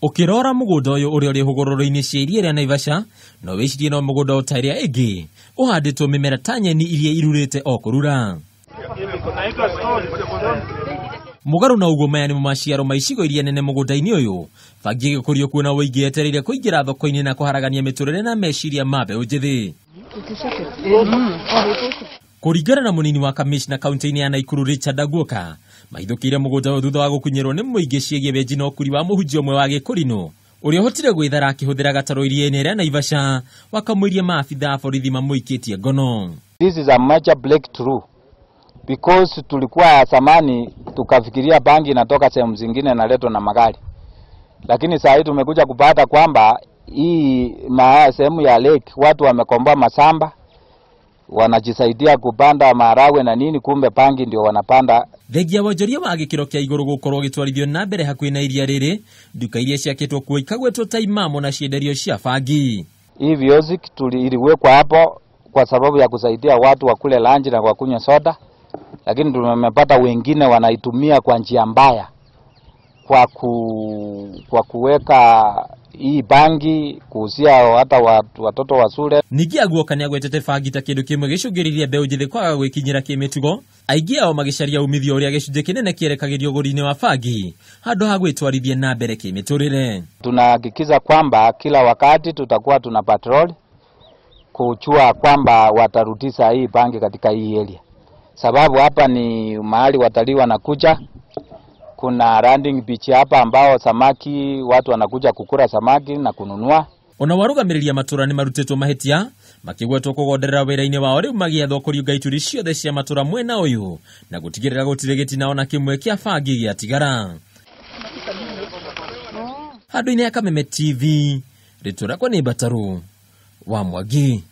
Ũkĩrora mũgũnda ũyũ ũrĩa ũrĩ hũgũrũrũ-inĩ cia iria rĩa Naivasha, no wĩcirie no mũgũnda o ta ĩrĩa ĩngĩ ũhandĩtwo mĩmera ta nyeni iria irurĩte o kũrura. Mũgarũ na ũguo, maya nĩmo maciaro ma icigo iria nene mũgũnda-inĩ ũyũ. Bangi ĩgĩkũrio kuona ũingĩ yetereire kũingĩra thoko-inĩ na kũharagania mĩtũrĩre na meciria ma mbeũ njĩthĩ. Kũringana na mũnini wa kamishna kaunti-inĩ ya Naikuru Richard Aguoka, mahithũkĩire mũgũnda ũyũ thutha wa gũkunyĩrwo nĩ mũingĩ ciĩgiĩ wenji na ũkuri wa mũhunjia ũmwe wa Gĩkũrinũ ũrĩa ũhotire gwĩthara akĩhũthĩra gatarũ iria-inĩ rĩa Naivasha wakamũirie maabitha a borithi mamũikĩtie ngono. This is a major breakthrough because tulikuwa zamani tukafikiria bangi inatoka sehemu zingine inaletwa na magari, lakini saa hii tumekuja kupata kwamba hii sehemu ya lake watu wamekomboa mashamba, wanajisaidia kupanda maharagwe na nini, kumbe bangi ndio wanapanda. Thengia wonjoria wa gĩkĩro kĩa igũrũ gũkorwo gĩtwarithio na mbere hakuhĩ na iria rĩrĩ, nduka iria ciakĩtwo kuo ikagwetwo ta imamo na cienderio cia bangi. Hii viozik iliwekwa hapo kwa sababu ya kusaidia watu wakule lunch na kwa kunywa soda, lakini tumepata wengine wanaitumia kwa njia mbaya, kwa kuweka hii bangi kuuzia hata watoto wa shule. Ningĩ Aguoka nĩagwetete bangi ta kĩndũ kĩmwe gĩcũngĩrĩirie mbeũ njĩthĩ kwaga gwĩkinyĩra kĩmĩtugo, aingĩ ao magĩcaria umithio ũrĩa gĩcunjĩ kĩnene kĩerekagĩrio ũgũri-inĩ wa bangi handũ ha gwĩtwarithia na mbere kĩmĩtũrĩre. Tunahakikisha kwamba kila wakati tutakuwa tuna patrol kujua kwamba watarudisha hii bangi katika hii area, sababu hapa ni mahali watalii wanakuja. Kuna landing beach hapa ambao samaki watu wanakuja kukula samaki na kununua. Ona warũgamĩrĩri a matũra nĩ marutĩtwo mahĩtia makĩgwetwo kũgonderera wĩra-inĩ wao rĩu magĩathwo kũriũnga ituri ciothe cia matũra mwena ũyũ na gũtigĩrĩra gũtirĩ gĩtina ona kĩmwe kĩa bangi gĩatigara. Handũ-inĩ ya Kameme TV, rĩtwa rĩakwa nĩ Mbatarũ wa Mwangi.